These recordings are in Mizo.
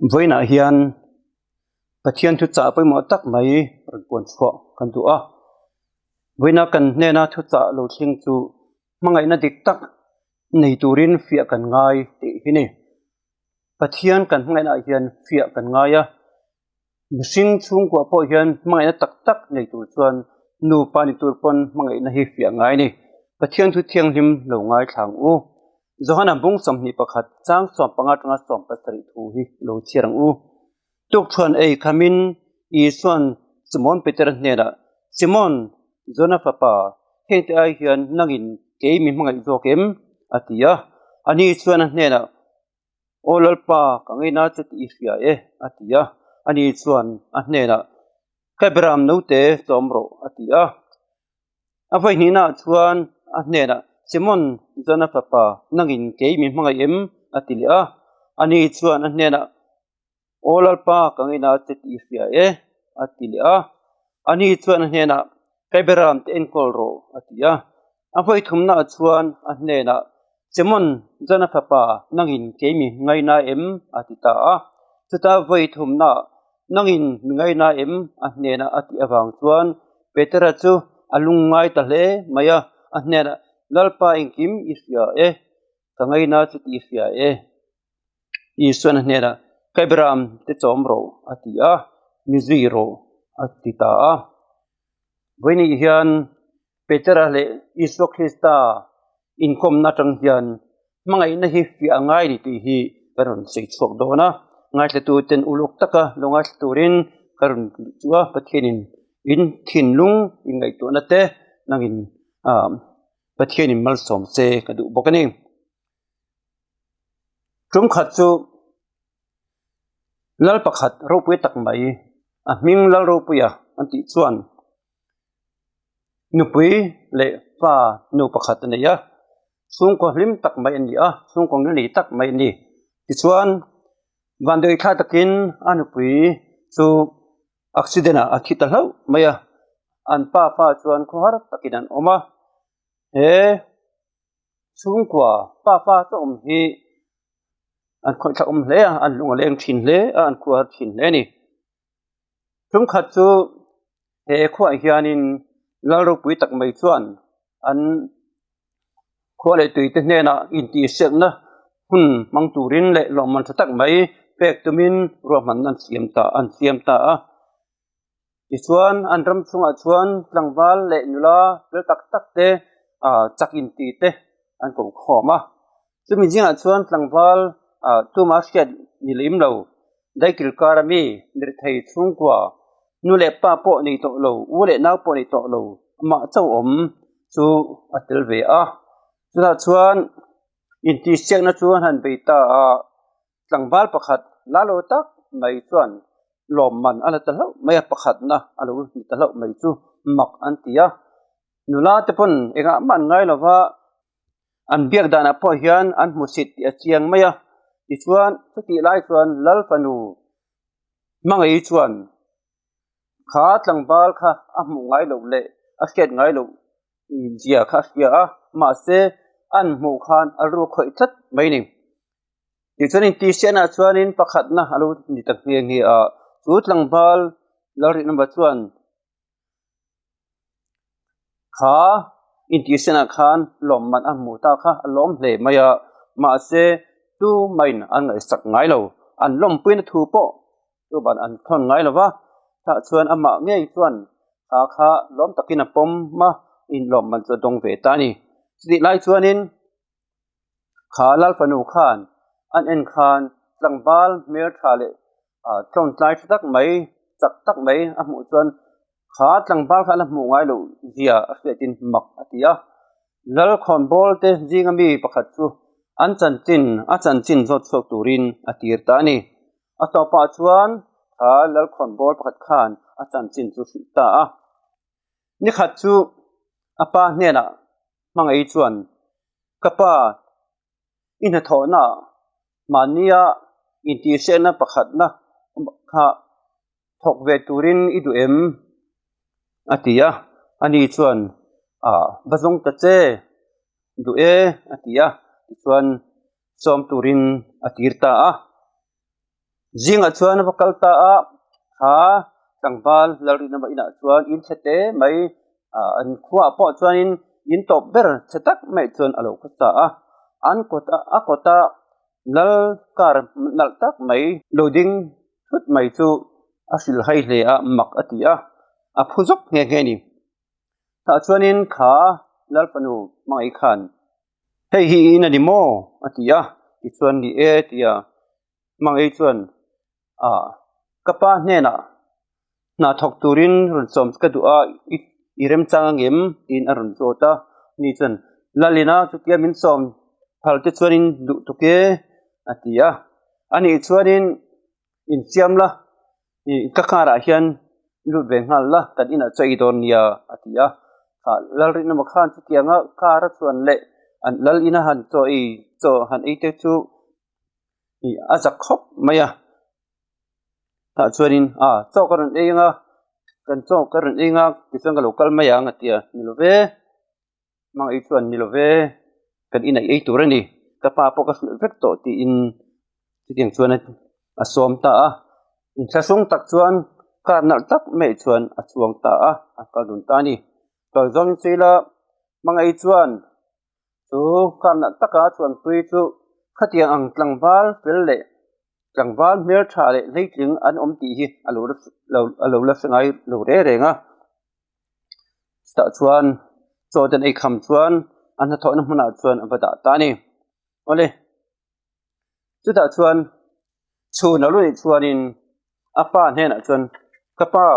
Vawiinah hian Pathian thuchah pawimawh tak mai rawn puan chhuah kan duh a. Vawiina kan hnena thuchah lo thleng chu hmangaihna dik tak nei turin fiah kan ngai tih hi ni. Pathian kan hmangaihnaah hian fiah kan ngai a. Mihring chhungkua pawh hian hmangaihna tak tak nei tur chuan nupa ni tur pawn hmangaihna hi fiah ngai a ni. Pathian thu thianghlim lo ngaithla ang u. Johana bung 21 chang 15 atanga 17 thu hi lo chhiar ang u. Tukṭhuan ei khamin Isua'n Simon Petera hnenah, Simon, Jona fapa, hengte ai hian nangin kei mi hmangaih zawk em? a ti a. Ani chuan a hnenah, Aw Lalpa, ka ngaina che tih i hria e, a ti a. Ani chuan a hnenah, Ka Beram naute tlawm rawh, a ti a. A vawihnihnaah chuan a hnenah, Simon, Jona fapa, nangin kei mi hmangaih em? a ti leh a. Ani chuan a hnenah, Aw Lalpa, ka ngaina che tih i hria e, a ti leh a. Ani chuan a hnenah, Ka Beram te enkawl rawh, a ti a. A vawi thumnaah chuan a hnenah, Simon, Jona fapa, nangin kei mi ngaina em? a ti ta a. Chutah vawi thumnaah, Nangin mi ngaina em? a hnenah a tih avang chuan Petera chu a lungngai ta hle mai a, a hnenah, Lalpa engkim i hria e, ka ngaina chu tih i hria e. Isuan a hnenah, Ka Abraham te chawm rawh, a ti a, mi zui rawh, a ti ta a. Vawiin hian Petera leh Isua Krista inkawmna atang hian hmangaihna hi fiah a ngai ni tih hi ka rawn sawi chhuak dawn a. Ngaithlatu ten uluk taka lo ngaithla turin ka rawn duh chu a, Pathianin in thinlung inngaihtuahna te nangin Pathianin malsawm se ka duh bawk a ni. Tum khat chu lal pakhat ropui tak mai a hming lal ropuia an tih chuan nupui leh fa nu pakhat a nei a, chhungkaw hlim tak mai a ni a, chhungkaw ngilnei tak mai a ni. Tichuan vanduai thlak takin a nupui chu accident ah a thi ta hlauh mai a, an pa fa chuan khawhar takin an awm a, he. Chhungkua pa pa te awm hi an khawih thlak awm hle a, an lung a leng thin hle a, an khuar thin hle a ni. Tumkhat chu he khuaah hianin lal ropui tak mai chuan an khua leh tui te hnenah intihsiakna hun hmang turin leh lawmman tha tak mai pek tumin ruahmanna an siam ta an siam ta a. Tichuan an ram chhungah chuan tlangval leh nula fel tak tak te ah chak inti te an ko khawm a, chumi zingah chuan tlangval ah tuma hriat ni lem lo daikil kar ami mirethei chhungkua nu leh pa pawh nei tawh lo u leh nau pawh nei tawh lo amah chauh awm chu a tel ve a, chutah chuan intihsiakna chu an han bei ta a. Tlangval pakhat la lo tak mai chuan lawmman a la ta hlauh mai a, pakhatna a lo ni ta hlauh mai chu mak an ti a. Nula te pawn engah mah an ngai lo va, an biak danah pawh hian an hmusit tih a chiang mai a. Tichuan chutih lai chuan Lal fanu hmangaih chuan kha tlangval kha a hmuh ngai loh leh a hriat ngai loh zia kha a hria a, mahse an hmuh khan a ru khawih tlat mai a ni. Tichuan intihsiaknaah chuanin pakhatna a lo ni ta nghe nghe a, chu tlangval Lalrinawma chuan kha intihsiaknaah khan lawmman a hmu ta kha a lawm hle mai a, mahse tu main an ngaihsak ngai lo, an lawmpuina thu pawh chu ban an thawn ngai lo va, tah chuan amah ngei chuan kha kha lawm takin a pawm a, inlawmman chu a dawng ve ta a ni. Chutih lai chuanin. Kha lal fanu khan an en khan tlangval hmeltha leh tlawntlai tha tak mai chak tak mai a hmuh chuan kha tlangval kha a la hmuh ngai loh zia a hriatin mak a ti a. Lal khawnbawl te zinga mi pakhat chu an chanchin a chanchin zawt chhuak turin a tir ta a ni. A tawpah chuan kha lal khawnbawl pakhat khan a chanchin chu hrilh ta a. Nikhat chu a pa hnenah hmangaih chuan ka pa i hnathawhna mahnia intihsiakna pakhatna kha thawk ve turin i duh em? a ti a, ani chuan ah va zawng ta che duh e a ti a, tichuan sawm turin a tir ta a. Zingah chuan a va kal ta a, kha tlangval Lalrinawma inah chuan in chhe te mai an khuaah pawh chuanin in tawp ber chhe tak mai chuan a lo khaw ta a, an kawt a kawta lal car nalh tak mai lo ding thut mai chu a hrilhhai hle a, mak a ti a, a phu zawk nghe nghe a ni. Tah chuanin kha lal fanu hmangaih khan hei hi in a ni maw a ti a, tichuan ni e tia Hmangaih chuan ah ka pa hnenah hna thawk turin rawn sawm ka duh a, i remchang angem tiin a rawn zawt a, ni chuan Lalina chutia min sawm phal te chuanin duh tuk e a ti a, anih chuanin insiam la ih ka car ah hian lut ve nghal la kan inah chaw ei dawn nia a ti a ah Lalrinawma khan chutianga car a chuan leh an lal ina han chaw ei chaw han ei te chu ih a zak khawp mai a tah chuanin ah chaw ka rawn ei ang a kan chaw ka rawn ei ang a tichuan ka lo kal mai ang a ti a ni lo ve. Hmangaih chuan ni lo ve, kan inah ei tur a ni, ka pa pawh ka hrilh vek tawh tiin chutiang chuan a sawm ta a, inthlahrung tak chuan car nalh tak mai chuan a chuang ta a, a kal dun ta a ni. Kal zawng chu ila Hmangaih chuan chu car nalh taka chuanpui chu khatiang ang tlangval fel leh tlangval hmeltha leh hleitling an awm tih hi a lo la hre ngai lo reng reng a. Chutah chuan chaw te an ei kham chuan an hnathawhna hmunah chuan a va dah ta a ni. Awle, chutah chuan chhun a lo nih chuanin a pa hnenah chuan ka pa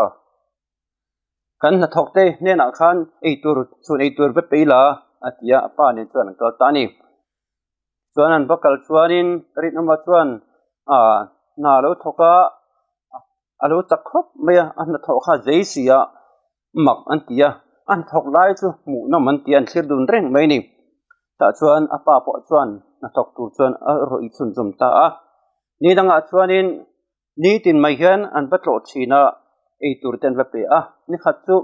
kan hnathawk te hnenah khan eitur chhun eitur va pe ila a ti a, a pa nen chuan an kal ta a ni. Chuan an va kal chuanin Rinawma chuan ah hna a lo thawk a, a lo chak khawp mai a, a hnathawh kha zei si a mak an ti a, a hnathawk lai chu hmuhnawm an ti a, an thlir dun reng mai a ni. Tah chuan a pa pawh chuan hnathawk tur chuan a rawih chhunzawm ta a, ni dangah chuanin nitin mai hian an va tlawh thin a, eitur te an va pe a, nikhat chu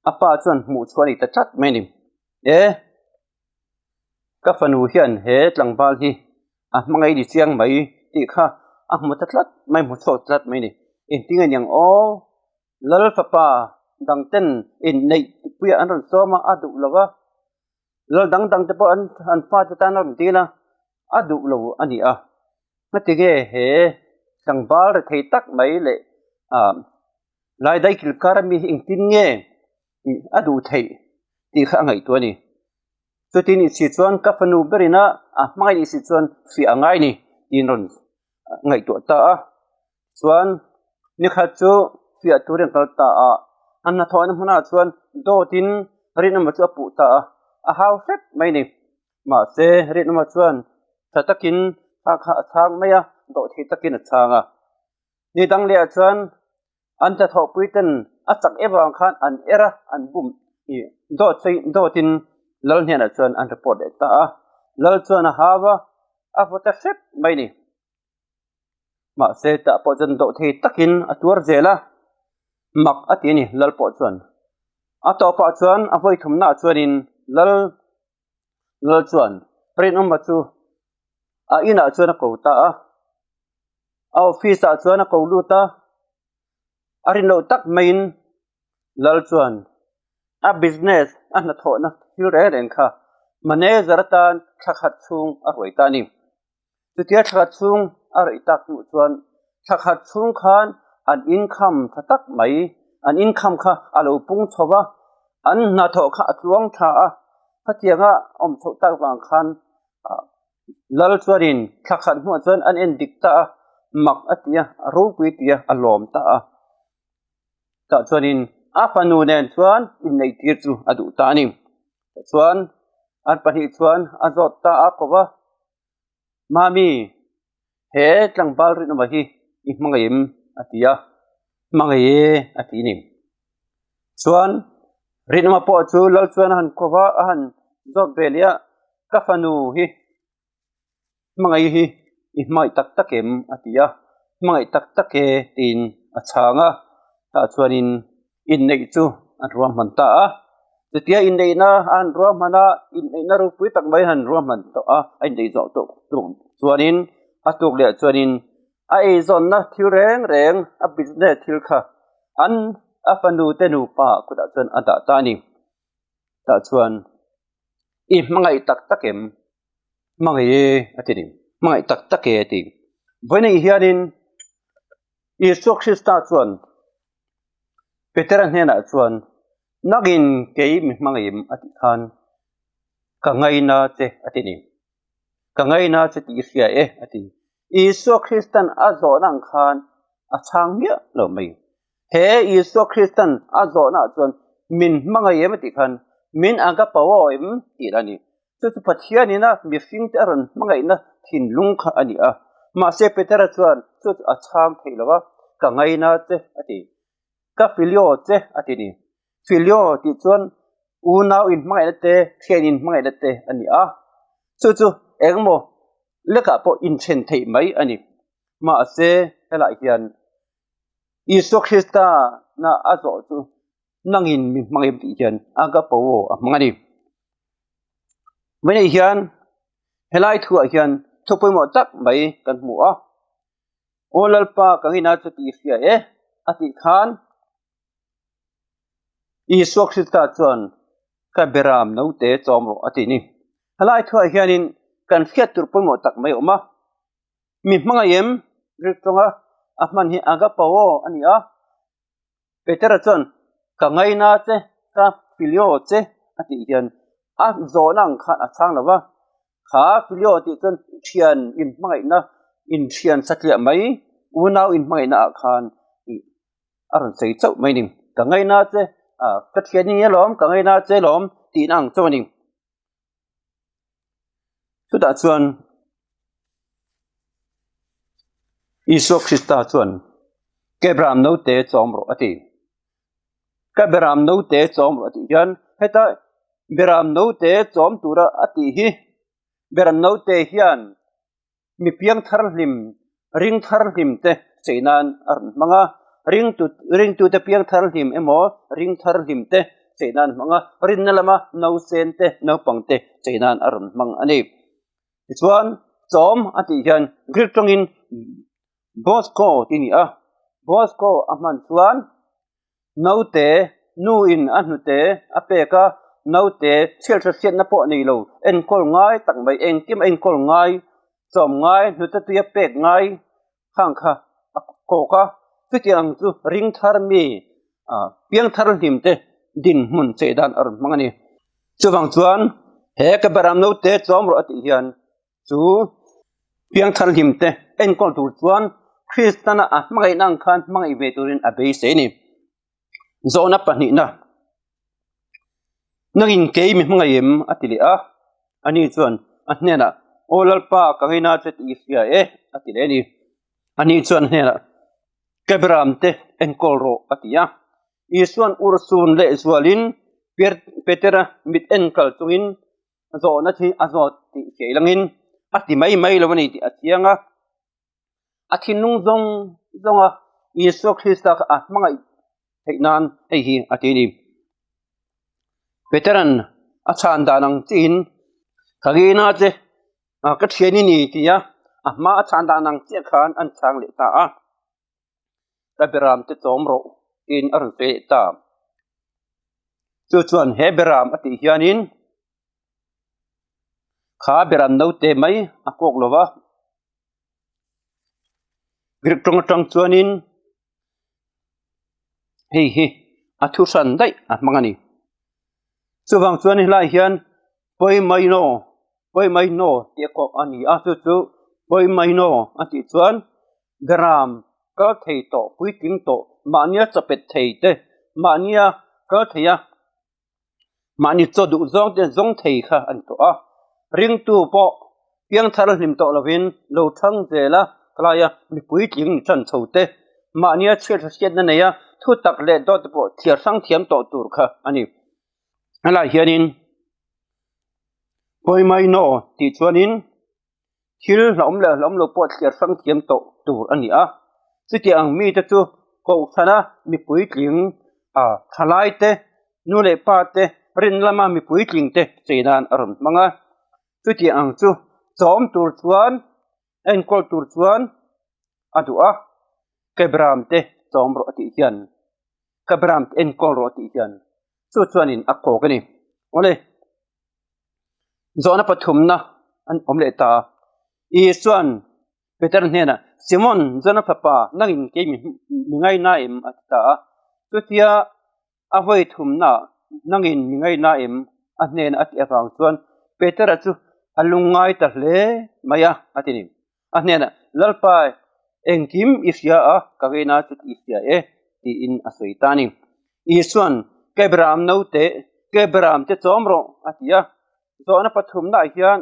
a pa chuan hmuh chhuah a ni ta tlat mai a ni. E. Ka fanu hian he tlangval hi a hmangaih ni chiang mai tih kha a hmu ta tlat mai, hmu chhuak tlat mai a ni. Engtin nge niang aw, Lal fapa dang ten inneih puiah an rawn sawm a, a duh lo va, Lal dang dang te pawh an an fate tan a rawn dil a, a duh lo a ni a. Ngatinge he tlangval rethei tak mai leh ah lai daih kilkar ami hi engtin nge a duh theih tih kha a ngaihtuah a ni. Chuti nih si chuan ka fanu berin a a hmangaih nih si chuan fiah a ngai ni tiin rawn ngaihtuah ta a. Chuan nikhat chu fiah turin a kal ta a, a hnathawhna hmunah chuan dawtin rinawma chu a puh ta a, a hau hrep mai ni. Mahse rinawma chuan tha takin a kha a chhang mai a, dawhthei takin a chhang a. Ni dang lehah chuan An hnathawhpui ten a chak em avang khan an er a, an bum i dawt chu dawtin Lal hnenah chuan an report leh ta a. Lal chuan a hau a, a vaw ta hrep mai ni. Mahse tah pawh chuan dawh thei takin a tuar zel a, mak a ti a ni Lal pawh chuan. A tawpah chuan a vawi thumnaah chuanin Lal Lal chuan Rinawma chu a inah chuan a ko ta a. A office ah chuan a ko lut a, a rin loh tak maiin Lal chuan a business a hnathawhna thil reng reng kha manager atan thla khat chhung a ruai ta a ni. Chutia thla khat chhung a raih tak hnuh chuan thla khat chhung khan an income tha tak mai, an income kha a lo pung chho va, an hnathawh kha a tluang tha a, khatianga awm chhoh tak vang khan Lal chuanin thla khat hnuah chuan an en dik ta a, mak a ti a, a ropui ti a, a lawm ta a. Tah chuanin a fanu nen chuan inneih tir chu a duh ta a ni. Tichuan an pahnih chuan a zawt ta a ko va, Mami, he tlangval rinawma hi i hmangaih em? a ti a, Hmangaih e a ti a ni. Chuan rinawma pawh chu lal chuan a han ko va, a han zawt ve leh a, Ka fanu hi hmangaih hi i hmangaih tak tak em? a ti a, Hmangaih tak tak e tiin a chhang a, tah chuanin inneih chu an ruahman ta a. Chutia inneihna a han ruahman a, inneihna ropui tak mai a han ruahman tawh a, a inneih zawh tawh chuanin a tuk leh chuanin. A eizawnna thil reng reng a business thil kha an a fanu te nupa kutah chuan a dah ta a ni. Tah chuan i hmangaih tak tak em? Hmangaih e a ti ni. Hmangaih tak tak e a ti. Vawiin hianin Isua Krista chuan Petera hnenah chuan nangin kei mi hmangaih a tih khan ka ngaina che a ti ni. Ka ngaina che tih i hria e a ti. Isua Kristan a zawhna ang khan a chhang miah lo mai. He Isua Kristan a zawhnaah chuan min hmangaih em a tih khan min agapo em tih a ni. Chu chu Pathianina mihringte a rawn hmangaihna thinlung kha a ni a. Mahse Petera chuan chu chu a chhang theih lo a, ka ngaina che a ti. Ka filio che a ti ni. Filio tih chuan unau inhmangaihna te, thian inhmangaihna te a ni a. Chu chu engemaw lekah pawh inthen theih mai a ni. Mahse helaiah hian Isua Krista na a zawh chu nangin min hmang em tih hian agapo a hmang a ni. Vawiinah hian helai thuah hian thu pawimawh tak mai kan hmu a. Aw Lalpa ka ngina chu tih hria e a tih khan Isua Krista chuan ka beram naute chawm rawh a ti ni. Helai thuah hianin kan hriat tur pawimawh tak mai a awm a. Mi hmangaih em Greek tawnga a hman hi agapao a ni a. Petera chuan ka ngaina che, ka filio che a tih hian a zawhna ang khan a chhang lo va. Kha filio tih chuan thian inhmangaihna, inthian satliah mai, unau inhmangaihna ah khan ih a rawn sawi chauh mai a ni. Ka ngaina che, ka thian i nia lawm, ka ngaina che lawm tihna ang chauh a ni. Chutah chuan Isua Krista chuan ka Beram naute chawm rawh a ti. Ka Beram naute chawm rawh a tih hian heta Beram naute chawm tura a tih hi Beram naute hian Mi piang thar hlim, ring thar hlim te chei nan a rawn hmang a, ringtu ringtute piang thar hlim emaw ring thar hlim te chei nan a hmang a, rinna lama nausen te naupang te chei nan a rawn hmang a ni. Tichuan chawm a tih hian Greek tawngin bosko tih a ni a, bosko a hman chuan Naute, nu in a hnute a pek a, naute chhiat hriatna pawh nei lo, enkawl ngai tak mai, engkim a enkawl ngai, chawm ngai, hnute tui a pek ngai khang kha a kawk a, chutiang ang chu ring thar mi piang thar hlim te dinhmun chei dan a rawn hmang a ni. Chuvang chuan he ka beram naute chawm rawh a tih hian Chu piangthar hlimte enkawl tur chuan Kristana a hmangaihna ang khan hmangaih ve turin a beisei a ni. Zawhna pahnihna, Nangin kei mi hmangaih em? a ti leh a. Ani chuan a hnenah, Aw Lalpa, ka ngaina che tih i hria e, a ti leh a ni. Ani chuan a hnenah, Ka beramte enkawl rawh, a ti a. Isuan urhsun leh zualin Petera mit enkal chungin zawhna thi a zawt tih hriat langin a ti mai mai lo a ni tih a chiang a, a thinlung zawng zawnga Isua Krista kha a hmangaih theih nan hei hi a ti a ni. Petera'n a chhan dan ang chihin ka ngina che ka thian i ni tia a hma a chhan dan ang chiah khan an chhang leh ta a. Ka beram te chawm rawh tiin a rawn sawi leh ta. Chu chuan he beram a tih hianin kha beram naute mai a kawk lo va, Greek tawng atang chuanin hei hi a thu hran daih a hmang a ni. Chuvang chuan helaiah hian Pawimawino Pawimawino tih a kawk a ni a, chu chu Pawimawino a tih chuan Beram kal thei tawh puitling tawh mahnia chawpet thei te mahnia kal thei a mahni chaw duh zawng te zawng thei kha a ni tawh a, ringtu pawh piangthar hlim tawh lovin lo thang zel a kalaia mi puitling ni tan chho te mahnia chhiat hriatna nei a thu tak leh dawt te pawh thliar hrang thiam tawh tur kha a ni. Helaiah hianin Pawimawino tih chuanin thil hlauhawm leh hlauhawm lo pawh thliar hrang thiam tawh tur a ni a, chutiang ang mite chu kohhrana mi puitling ah thalai te nu leh pa te rin lama mi puitling te chei nan a rawn hmang a, chutiang ang chu chawm tur chuan enkawl tur chuan. a duh a, Ka Beram te chawm rawh a tih hian, Ka Beram te enkawl rawh a tih hian chu chuanin a kawk a ni. Awle, zawhna pathumna an awm leh ta. Isua'n Peter hnenah, Simon, Jona fapa, nangin kei mi ngaina em? a ti ta a. Chutia a vawi thumna nangin mi ngaina em? a hnenah a tih avang chuan Petera chu a lungngai ta hle mai a, a ti ni. A hnenah, Lalpa, engkim i hria a, ka ngaina chu i hria e, tiin a sawi ta a ni. Isua'n, Ka Beram naute, ka Beram te chawm rawh, a ti a. Zawhna pathumnaah hian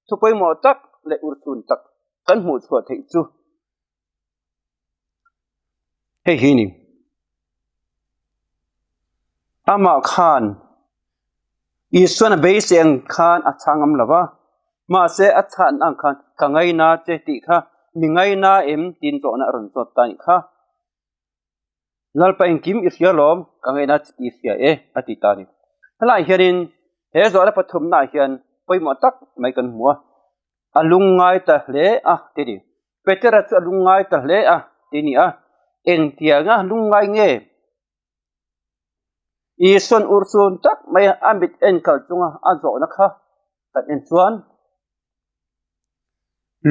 thu pawimawh tak leh urchhun tak kan hmuh chhuah theih chu Hei hi ni. Amah khan Isuan a beisei ang khan a chhang ngam lo va, mahse a chhan ang khan ka ngaina che tih kha mi ngaina em tiin zawhna a rawn zawt ta anih kha. Lalpa engkim i hria lawm, ka ngaihna che tih i hria e a ti ta a ni. Helaiah hianin he zawhna pathumnaah hian pawimawh tak mai kan hmu a, a lungngai ta hle a ti a ni. Petera chu a lungngai ta hle a ti a ni a, engtianga lungngai nge? Isua'n urhsun tak mai a mit enkawl chunga a zawhna kha kan en chuan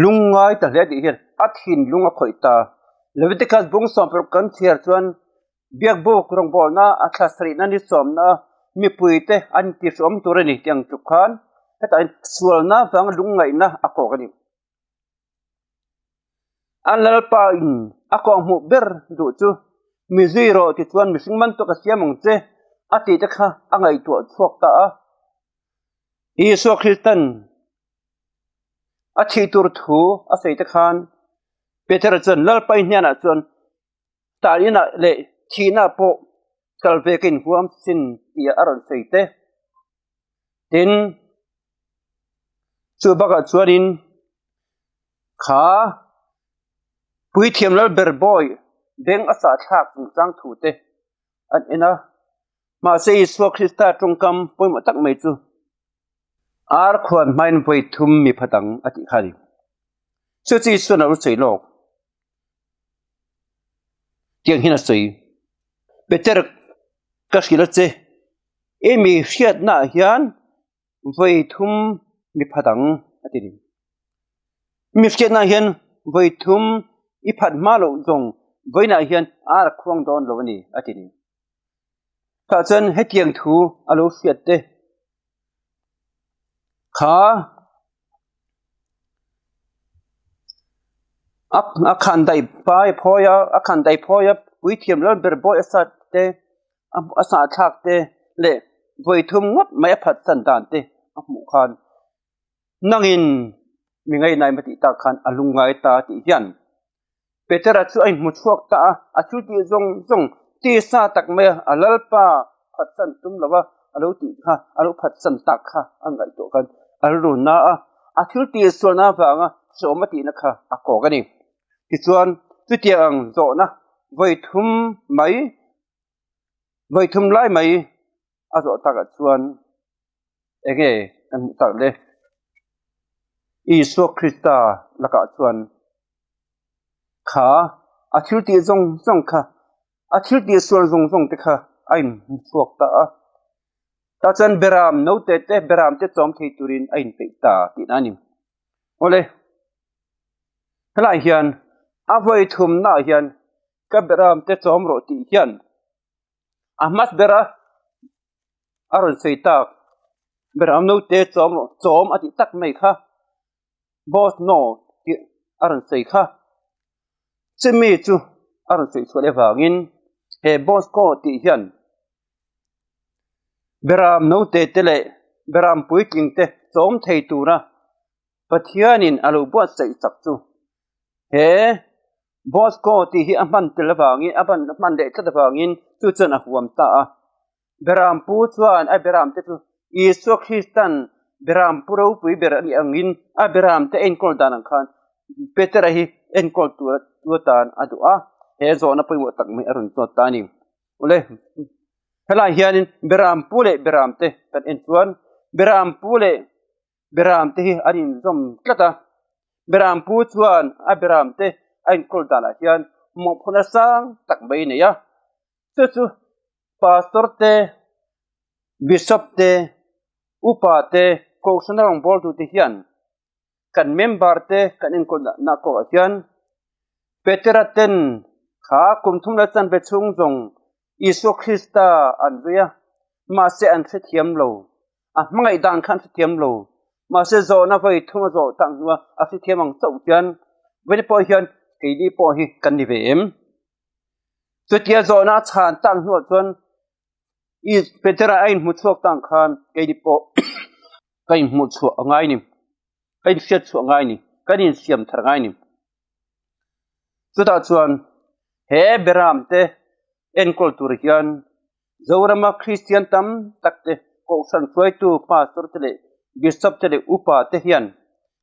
lungngai ta hle tih hian a thinlung a khawih ta. Leviticus bung sawmparuk kan chhiar chuan Biakbuk rawngbawlna a thla sarihna ni sawmna mipuite an tihrawm tur a ni tih ang tluk khan hetah hian sualna vanga lungngaihna a kawk a ni. A lalpa in a kawhhmuh ber duh chu mi zui rawh ti chuan mihring man tawk a siam ang che a tih te kha a ngaihtuah chhuak ta a. Isua Kristan a thih tur thu a sawi te khan Petera chuan lalpa i hnenah chuan tan inah leh thihna pawh kal ve ka inhuam sin tih a rawn sawi te. Tin, chu bakah chuanin kha Puithiam Lalber Bawi beng a sahthlak chungchang thu te an en a, mahse Isua Krista tawngkam pawimawh tak mai chu ar khuan hmain vawi thum mi phat ang a tih kha a ni. Chu chu Isua'n a lo sawi lawk. Tiang hian a sawi, Peter ka hrilh a che, i mi hriatnaah hian vawi thum mi phat ang a ti ni. Mi hriatnaah hian vawi thum i phat hma loh zawng vawiinah hian ar a khuang dawn lo a ni a ti ni. Tah chuan hetiang thu a lo hriat te kha a khan daih pai phawi a a khan daih phawi a puithiam lal ber bawi a sat te a sahthlak te leh vawi thum ngawt mai a phatsan dan te a hmuh khan nangin mi ngainai ma tih tak khan a lungngai ta tih hian Petera chu a inhmu chhuak ta a, a thil tih zawng zawng tisa tak mai a, a Lalpa phatsan tum lo a, a lo tih kha, a lo phatsan tak kha a ngaihtuah khan a rilru na a, a thil tih sualna avanga hrehawm a tihna kha a kawk a ni. Tichuan, chutiang ang zawhna vawi thum mai, vawi thum lai mai a zawh takah chuan enge kan hmuh tak le? Isua Krista lakah chuan kha a thil tih zawng zawng kha, a thil tih sual zawng zawng te kha a inhmu chhuak ta a. Tah chuan Beram naute te, Beram te chawm thei turin a inpeih ta tihna a ni. Awle, helaiah hian a vawi thumnaah hian ka Beram te chawm rawh tih hian a hmat ber a a rawn sawi tak Beram naute chawm rawh chawm a tih tak mai kha boss no tih a rawn sawi kha chumi chu a rawn sawi chhuah leh vangin he boss ko tih hian Beram naute te leh Beram puitling te chawm thei tura Pathianin a lo buatsaih chak chu he Bosco tih hi a hman tel avangin a hman leh tlat avangin chu chuan a huam ta a. Beram pu chuan a beram te chu Isua Kristan beram pu ropui ber a nih angin a beram te enkawl dan ang khan Petera hi enkawl tur atan a duh a, he zawhna pawimawh tak mai a rawn zawt ta a ni. Awle, helaiah hianin beram pu leh beram te kan en chuan beram pu leh Beram te hi an inzawm tlat a, Beram pu chuan a beram te a inkawl danah hian mawhphurhna sang tak mai a nei a. Chu chu Pastor te, Bishop te, Upa te, Kohhran rawngbawltute hian kan member te kan enkawl dahna kawngah hian Petera ten kha kum thum la chanve chhung zawng Isua Krista an zui a, mahse an hrethiam lo. A hmangaih dan kha an hrethiam lo. Mahse zawhna vawi thum a zawh tak hnua a hrethiam ang chauh hian vawi pawh hian keini pawh hi kan ni ve em? Chutia zawhna a chhan tak hnuah chuan I Petera a inhmu chhuak tang khan keini pawh ka inhmuh chhuah a ngai ni, ka inhriat chhuah a ngai ni, kan insiam thar a ngai ni. Chutah chuan he Beram te enkawl tur hian Zorama Kristian tam tak te, Kohhran hruaitu Pastor te leh Bishop te leh Upa te hian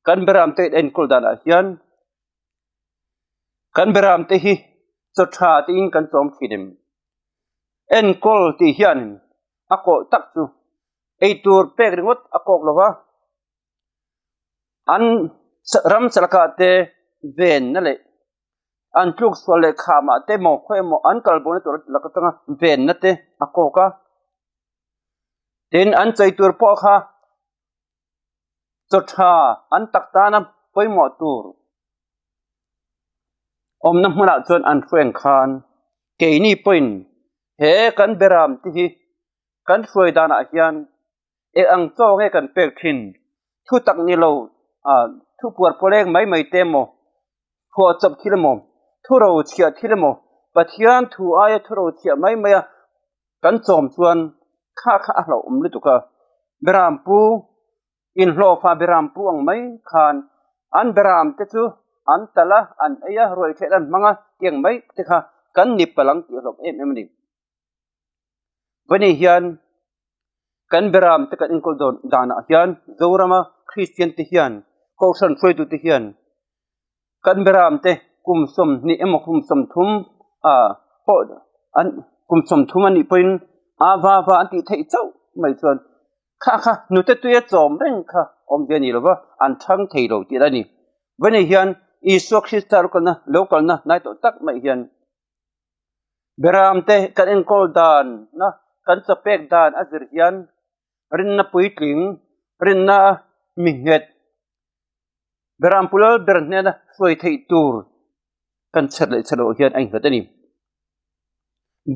kan Beram te enkawl danah hian kan Beram te hi chaw tha tiin kan chawm thin em? Enkawl tih hianin a kawh tak chu eitur pek ringawt a kawk lo va, an ram chalakah te venna leh an tluk sual leh khamah te emaw khaw emaw an kal bawhna tur lak atanga venna te a kawk a. Tin, an chei tur pawh kha chaw tha an tak tana pawimawh tur awmna hmunah chuan an hruai khan keini pawhin he kan beram te hi kan hruai danah hian eng ang chaw nge kan pek thin thu tak ni lo ah thu puar pawleng mai mai te emaw phuah chawp thil emaw thu ro chhiah thil emaw Pathian thu aia thu ro chhiah mai mai a. Kan chawm chuan kha kha a hlauhawm lutuk a, Beram pu inhlawhfa Beram pu ang mai khan an Beram te chu an talh a, an ei a, ruai theih an hmang a tiang mai te kha kan ni palh ang tih a hlauhawm em em a ni. Vani hian kan Beram te kan enkawl dawn danah hian Zorama Kristian te hian Kohhran hruaitu te hian Kan beramte kum 20 emaw kum 30 pawh an kum 30 a nih pawhin a va va an tih theih chauh mai chuan kha kha hnute tuia chawm reng kha awm ve a ni lo va, an thang thei lo tih a ni. Vawni hian Isua Krista lo kalna lo kalna hnai tawh tak mai hian beramte kan enkawl danna kan chawpek dan a zir hian rinna puitling, rinna mi nghet, Beram pulal ber hnena hruai theih tur kan chher leh chher loh hian a innghat a ni.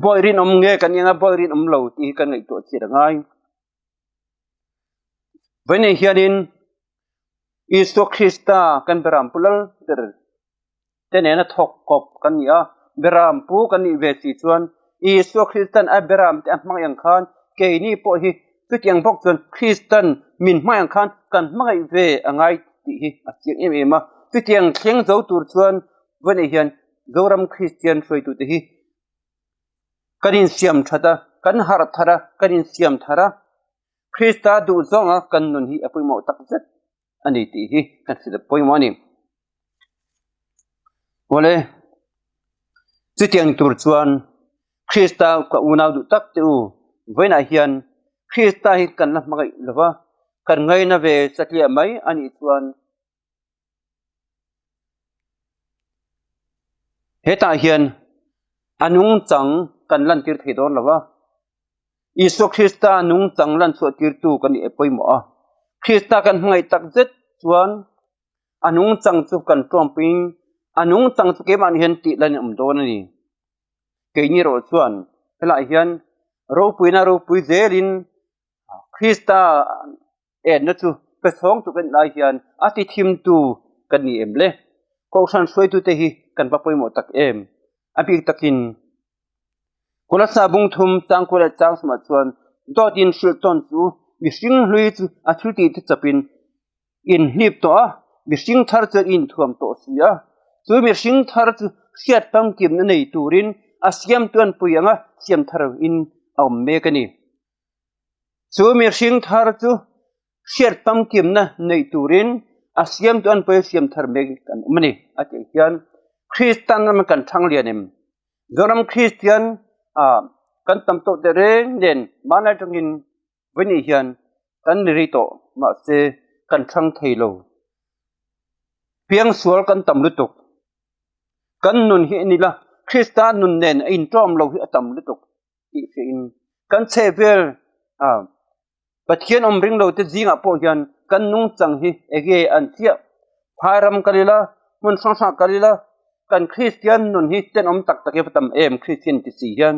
Bawi rinawm nge kan eng a bawi rinawm lo tih hi kan ngaihtuah chian a ngai. Vawiin hianin Isua Krista kan Beram pulal ber te nena thawk kawp kan ni a, Beram pu kan nih ve si chuan Isua Kristan a Beram te a hmangaih ang khan keini pawh hi chutiang bawk chuan Kristan min hmangaih ang khan kan hmangaih ve a ngai tih hi a chiang em em a. Chutiang thleng zo tur chuan vawiin hian Zoram Kristian hruaitute hi kan insiam that a, kan harh thar a, kan insiam thar a, Krista duh zawnga kan nun hi a pawimawh tak zet. a ni tih hi kan hrilh pawimawh a ni. Awle, chutiang tur chuan Krista ka unau duh tak te u, vawiinah hian Krista hi kan la hmangaih lo va, kan ngaina ve satliah mai a nih chuan hetah hian a nungchang kan lantir thei dawn lo va. Isua Krista nungchang lan chhuah tirtu kan nih pawimawh a. Krista kan hmangaih tak zet chuan a nungchang chu kan ṭawmpuiin a nungchang chu keimahni hian tih lan awm dawn a ni. Keini erawh chuan helaiah hian ropuina ropui zelin Krista enna chu pe chhawng tur kan nih lai hian a ti thimtu kan ni em le? Kohhran hruaitute hi kan va pawimawh tak em? A bik takin Kolasa bung thum changkua leh changsumah chuan dawt in hrilh tawn chu mihring hlui chu a thil tih te chawpin inhlip tawh a, mihring thar chuan inthuam tawh si a. Chu mihring thar chu hriat famkimna nei turin a siamtu an pui anga siam thar in a awm mek a ni. Chu mihring thar chu hriat famkimna neih turin a siamtu an pawi siam thar mek kan awm a ni a tih hian Kristian ram kan thang lian em? Zoram Kristian ah kan tam tawh teh reng nen hmanlai atangin vawiin hian kan ni rei tawh mahse kan thang thei lo. Piangsual kan tam lutuk. Kan nun hi en ila, Krista nun nen a inṭawm lo hi a tam lutuk tih hriain kan chhehvel a Pathian awm ring lo te zingah pawh hian kan nungchang hi enge an chiah. Phai ram kal ila, hmun hrang hrang kal ila, kan Kristian nun hi tenawm tak tak hi a va tam em Kristian ti si hian.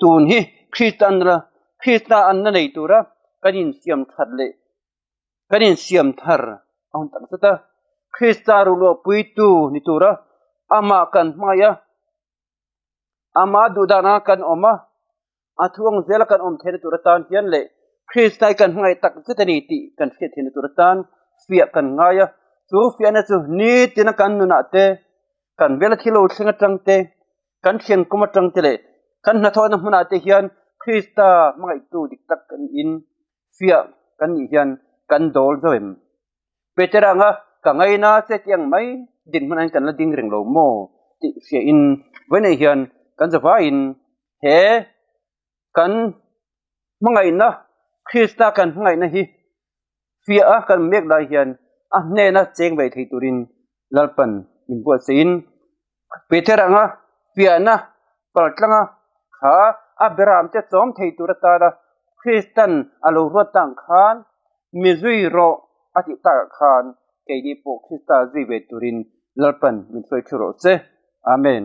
Tun hi Krista an la, Krista an la nei tura kan insiam that leh kan insiam thar a hun tak zet a. Krista ruhluahpuitu ni tura amah kan hmangaih a, amah duhdana kan awm a, a thu ang zela kan awm theihna tur atan hian leh Krista hi kan hmangaih tak zet a ni tih kan hriat theihna tur atan fiah kan ngai a. Chu fiahna chu nitina kan nunah te, kan vela thil lo thleng atang te, kan thian kum atang te leh kan hnathawhna hmunah te hian Krista hmangaihtu dik tak kan in fiah kan nih hian kan dawl zo em? Peter anga ka ngaina che tih ang mai dinhmun ah hian kan la ding reng lo maw tih hriain vawiinah hian kan zavaiin he kan hmangaihna Krista kan hmangaihna hi fiah a kan mek lai hian a hnena cheng ve thei turin Lalpan min buatsaihin Peter anga fiahna paltlanga kha a beram te chawm thei tur atana Kristan a lo ruat tang khan mi zui rawh a tih takah khan keini pawh Krista zui ve turin Lalpan min hruai thu rawh che. Amen.